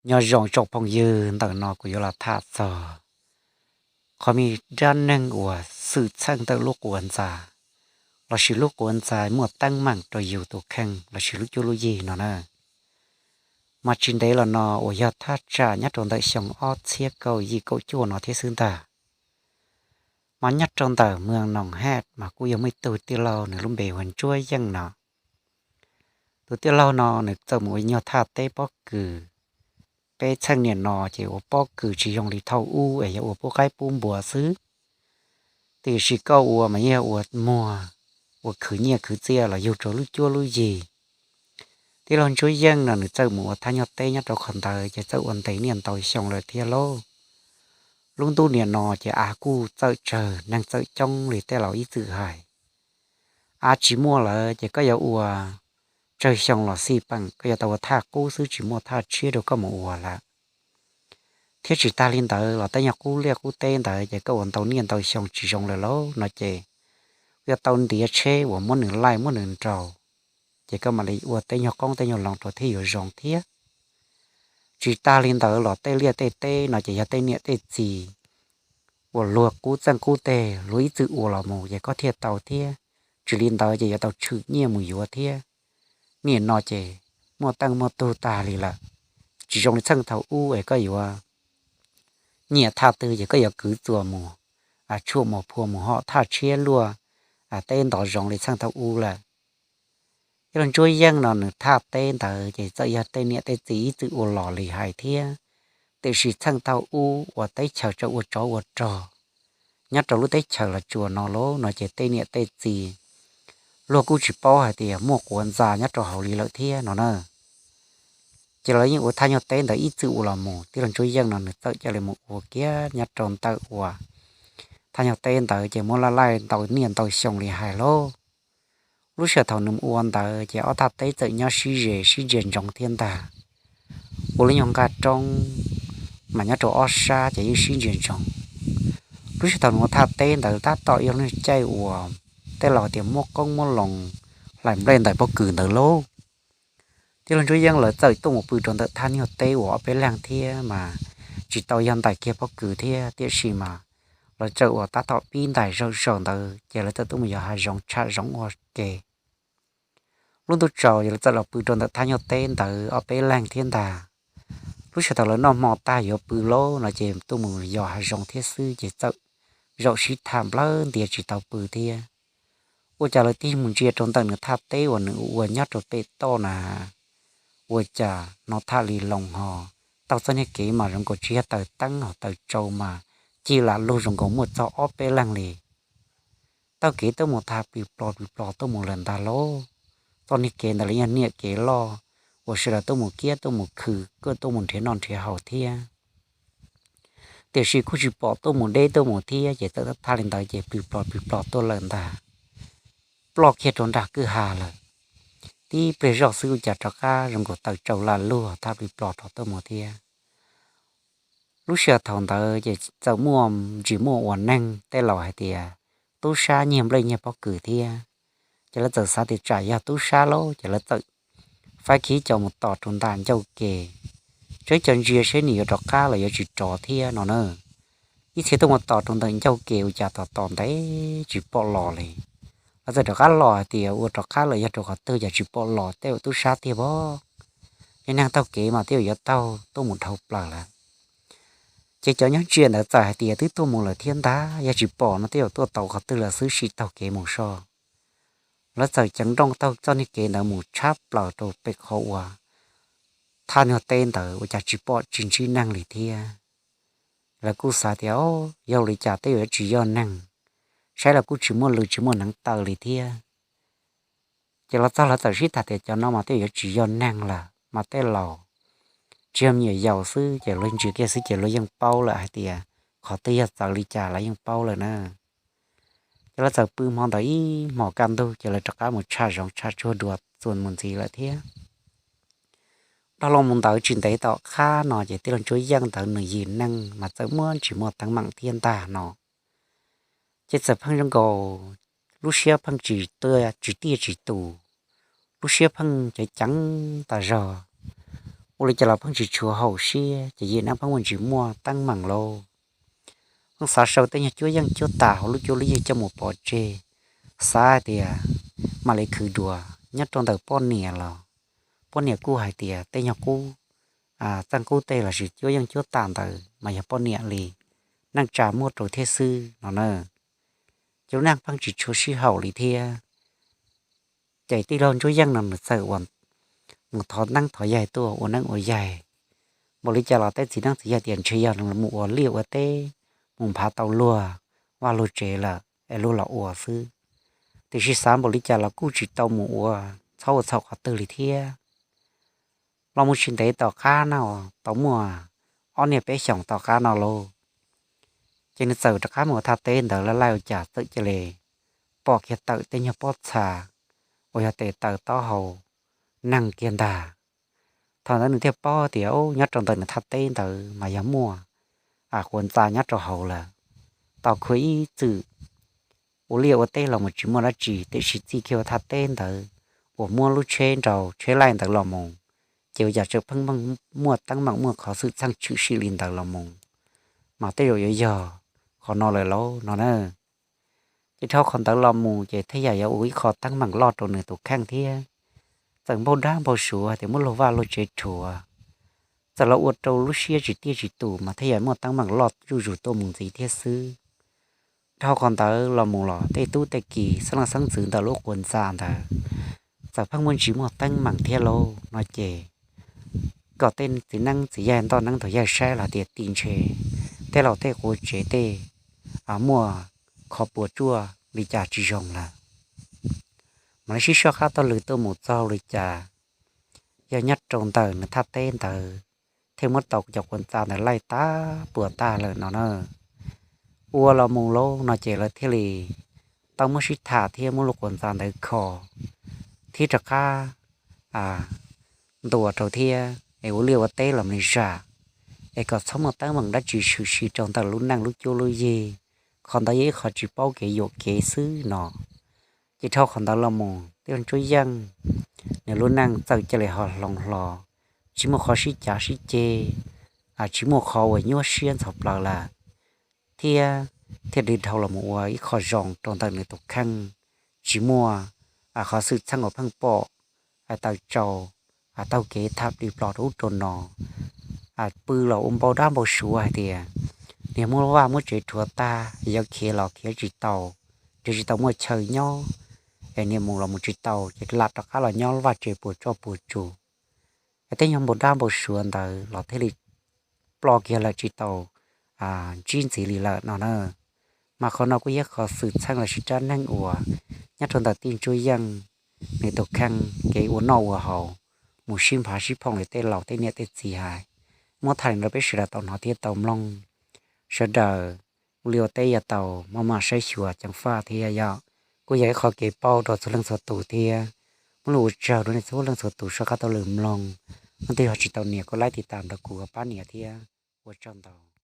Nyob zoo tsoom phooj ywg, ntawm no kuv yuav los tham txog qhov me dab neeg uas xwm txheej ntawm lub quav ntxa, lossis lub quav ntxa muaj teeb meem rau yus tus kheej lossis lub cuab lub yig no na. Mas tsis ntev los no uas yog thaj tsam nyob rau ntawm xyoo ob txhiab kaum yim kaum cuaj no thiab xwb ntag, mas nyob rau ntawm Moos Noos Haj mas kuj yog muaj ib tug tij laug nws lub npe hu ua Ntsuab Yeej no. Tus tij laug no nws txawm mus ua nyuag thaj teb pob kws. Peb txheej niaj no ces ua pob kws tsis zoo li thaum ub es yog ua pub qaib pub npua xwb. Tiam sis koj ua mas yeej yog ua muag, ua khwv nyiaj khwv txiaj los yug rau lub cuab lub yig. Tij laug Ntsuab Yeej no nws txawm mus ua thaj nyuag teb nyob rau qhov ntawd ces txawm ua ntev niaj ntau xyoo lawm thiab lauj. Lub ntuj niaj no ces av kuj txawm tsawg, neeg txawm coob li tej laus ib txwm hais. Av tsis muaj lawm ces koj yuav ua tsawg xyoo los xij peem, koj yuav tau ua thaj qub xwb, tsis muaj thaj tshiab rau koj mus ua lawm. Thiab tsis tag li ntawd los tej nyuag qub liaj qub teb ntawd ces koj ua ntau niaj ntau xyoo tsis zoo lawm lauj no ces yuav tau ntiav tsheb uas muab nws laij muab nws nraus, ces koj mam li ua tej nyuag qoob tej nyuag loo rau thiaj yuav zoo thiab. Tsis tag li ntawd los tej liaj tej teb no ces yog tej niam tej txiv uas luag qub txeej qub teg luag ib txwm ua los mus ces koj thiaj tau thiab. Tsis li ntawd ces yuav tau tshwm nyiaj mus yuav thiab. Niaj no ces muaj teej muaj tug tag li lawm, tsis zoo li txheej thaum ub es koj yuav nyiam thaj twg ces koj yuav kwv txuas mus, tshuaj mus phua mus hom thaj tshiab luaj, teb ntov zoo li txheej thaum ub lawm. Tij laug Ntsuab Yeej no nws thaj teb ntawd ces txawm yog tej niam tej txiv ib txwm ua los li hais thiab, tiam sis txheej thaum ub uas teb chaws tseem ua tsov ua rog nyob rau lub teb chaws Los Tsuas no lauj no ces tej niam tej txiv luag kuj tsis paub hais tias muaj quav ntxa nyob rau hauv li lawm thiab no na. Ces lawv yeej ua thaj nyuag teb ntawd ib txwm ua los mus, tij laug Ntsuab Yeej no nws txawm cia li mus ua kiag nyob rau ntawm uas thaj nyuag teb ntawd ces muab laij laij ntau niaj ntau xyoo li hais lauj. Lub sij hawm thaum nws mus ua ntawd ces ob thaj teb txawm nyob sib ze sib ntsia ntsoov thiab ntag. Ua lub nyuag nqaj roob mas nyob rau ob sab ces yeej sib ntsia ntsoov. Lub sij hawm thaum nws ua thaj teb ntawd tab tom yog lub caij uas tej laus tias muab qoob muab loo hlais nplej ntawm pob kws ntawd lauj. Tij laug Ntsuab Yeej lawv txawm tuaj mus pw rau ntawm thaj nyuag teb uas ob peb leeg thiab mas tsis tau yog ntais kiag pob kws thiab, tiam sis mas lawv txawm uas tab tom pib ntais zaum zaum ntawd ces lawv txawm tuaj mus yos hav zoov tsham zoov ua ke. Lub ntuj tsaus ces lawv txawm los pw rau ntawm thaj nyuag teb ntawd ob peb leeg thiab ntag. Lub sij hawm thaum lawv noj hmo tag yuav pw lauj no ces tuaj mus yos hav zoov thiab xwb ces txawm zaum sib tham nplawg ntias tsis tau pw thiab. Ua cas lawv tig mus ntsia rau ntawm nws thaj teb uas nws ua nyob rau pem toj na, ua cas hnov tham li loos ho taug txoj niag kev mas zoo nkaus tsis yog taws teeb ho taws tsau mas ci lam lug zoo nkaus muaj txog ob peb leeg li. Taug kev tuaj mus tham plig plos plig plos tuaj mus lawm ntag lauj. Txoj niag kev ntawd los yog niag kev loj uas sawv daws tuaj mus kiab tuaj mus khw, tuaj mus nrhiav noj nrhiav haus thiab. Tiam sis kuj tsis pom tuaj mus deb tuaj mus thiab ces txawm thaj li ntawd ces plig plos plig plos tuaj lawm ntag. Ploj kiag rau nram kwj ha lawm. Tib pliag zoj xwb ua cas rov qab zoo nkaus taws tsau lam lug tham plig plos rov tuaj mus thiab. Lub sij hawm thaum ntawd ces txawm muaj ntsis muaj ua neeg, tej laus hais tias tub sab nyiag nplej nyiag pob kws thiab. Ces lawv txawm xav tias tsam yog tub sab lauj, ces lawv txawm faib kiag cov mus tos rau ntawm ncauj ke, tseb cov ntsia seb nws yuav rov qab los yuav tsis rov thiab no na. Ib txhia tuaj mus tos rau ntawm ncauj ke ua cas tos tos ntev tsis pom los li. Lawv txawm rov qab los hais tias ua rov qab lawm yog rau qhov twg cas tsis pom los, tej zaum tub sab tiag pab. Yog neeg taug kev mas tej zaum yuav taug tuaj mus dhau plaws lawm. Ces cov nyob ntsia ntawd txawm hais tias twb tuaj mus lawm thiab ntag, yog tsis pom no tej zaum tuaj tau qhov twg lawm xwb, sim taug kev mus so. Lawv txawm ceev nrooj taug txoj niag kev ntawd mus tshab plaws rau pem qhov uas thaj nyuag teb ntawd ua cas tsis pom tsis ntsib neeg li thiab. Lawv kuj xav tias, o, yog li cas tej zaum yuav tsis yog neeg, saib los kuj tsis muaj lw tsis muaj hneev taw li thiab. Ces los txog lawv txawm sib tham tias cov no mas tej zaum yuav tsis yog neeg lawm mas tej laus tsis yog me nyuam yaus xwb ces luag ntsia kiag xwb ces luag yeej paub lawm hais tias qhov twg yog txawv li cas lawv yeej paub lawm na. Ces lawv txawm pw hmo ntawd ib hmos kaj ntug ces lawv rov qab mus tsham zoov tsham tsuag dua txuas mus ntxiv lawm thiab. Dhau los mus ntawd tsis ntev tom qab no ces tij laug Ntsuab Yeej ntawd nws yim neej mas txawm muaj ntsis muaj teeb meem thiab ntag no. Ces txawm pheej zoo nkaus lub siab pheej tsis tiaj tsis tus, lub siab pheej ceev ceev tas zog. ua li cas los pheej tsis tshua haum siab ces Yim Neeb pheej muaj ntsis muaj teeb meem lauj. Pheej xav sau tej nyuag cuab yeej cuab tam hauv lub cuab lub yig coj mus pov tseg, xav hais tias mam li khwv dua. Nyob rau ntawm poj niam los poj niam kuj hais tias tej nyuag qub txeej qub teg lossis cuab yeej cuab tam ntawd mas yog poj niam li neej tsa muab rau thiab xwb no na. Ces lub neej pheej tsis tshua sib haum li thiab. Ces tij laug Ntsuab Yeej no nws txawm mus thov neeb thov yaig tuaj ua neeb ua yaig. Npaum li cas los tej txiv neeb txiv yaig tias ntshe yog mus ua liaj ua teb, mus nphav tau luag vaj luag tsev lawm es luag los ua xwb. Tiam sis xav npaum li cas los kuj tsis tau mus ua txhob ua txhaum qhov twg li thiab. Los mus tsis ntev tom qab no, tau muaj ob niag peb xyoos tom qab no lauj, ces nws txawm rov qab mus ua thaj teb ntawd laj laj ua cas txawm cia li pom kiag tawm tej nyuag pob txha uas yog tes taw taub hau neeg kiag ntag. Thaum ntawd nws thiaj paub tias nyob rau ntawm nws thaj teb ntawd mas yog muaj quas ntxa nyob rau hauv lawm. Tau khua ib txwm ua liaj ua teb los mus tsis muaj dab tsi, tiam sis txij kiag ua thaj teb ntawd uas muab lub tsheb nrau tsheb laij ntawd los mus, ces ua cas tseem pheej muaj teeb meem muaj qhov xwm txheej tshwm sim li ntawd los mus, mas tej zaum yuav yog qhov no lawm lauj no na. Ces dhau qhov ntawd los mus ces thiaj yam yuav ua ib qho teeb meem loj rau nws tus kheej thiab. Txawm npau dab npau suav tias muab luag vaj luag tsev rhuav, txawm los ua rau lub siab tsis tiaj tsis tus mas thiaj yam muaj teeb meem loj zuj zus tuaj mus ntxiv thiab xwb. Dhau qhov ntawd los mus los tej tub tej ki xeeb leej xeeb ntxwv ntawm lub quas ntxa ntawd txawm pheej muaj ntsis muaj teeb meem thiab lauj no ces kom tej txiv neeb txiv yaig ntoj neeb ntog yaig saib los tias ti ntshe tej laus tej quav tsev tej muaj qhov puas tsuaj li cas tsis zoo lawm. Mam li sib soj qab taug lw tuaj mus txog li cas, yog nyob rau ntawm nws thaj teb ntawd thiaj muab tau cov quas ntxa ntawd laij tag puas tag lawm no na. Ua los mus lauj no ces lawv thiaj li tau muab sib tham thiab muab lub quas ntxa ntawd kho thiab rov qab ntuas rau thiab es ua liaj ua teb los li zam, es kom txhob muaj teeb meem dab tsi tshwm sim rau ntawm lub neej lub cuab lub yig. Qhov ntawd yog ib qho tsis paub kev yuam kev xwb no. Ces dhau qhov ntawd los mus tij laug Ntsuab Yeej nws lub neej txawm cia li ho hloov hlo, tsis muaj qhov sib cav sib ceg, tsis muaj qhov uas nyuaj siab ntxhov plaws lawm, thiab thiaj li dhau los mus ua ib qho zoo rau ntawm nws tus kheej, tsis muaj qhov xwm txheej uas pheej pom taws tsau taug kev tham plig plos rau ub rau no. Pw los ua npau dab npau suav hais tias niag muab vaj muab tsev rhuav tag, yuav khiav los khiav tsis tau, nrhiav tsis tau muaj chaw nyob, es niag mus los mus tsis tau ces lam rov qab los nyob vaj tsev puas tsuaj puas tsuag. Es tej nyuag npau dab npau suav ntawd los thiaj li ploj kiag lawm tsis tau ntsib ntxiv li lawm no na. Mas qhov no kuj yog qhov xwm txheej lossis rab neeg uas nyob rau ntawm tij Ntsuab Yeej nws tus kheej kev ua noj ua haus, mus sib nphav sib phoom li tej laus tej niam tej txiv hais. Muab tham li no rau peb sawv daws tau hnov thiab tau mloog. Sawv daws ua liaj ua teb yuav tau maj mam saib xyuas ceev faj thiab yom. Kuj yog ib qho kev paub rau txhua leej txhua tus thiab. Muab lus ua tsaug rau nej txhua leej txhua tus soj qab taug lw mloog. Leej twg ho tsis tau nias kuj like tiv tam rau kuv kom pab nias thiab. Ua tsaug ntau.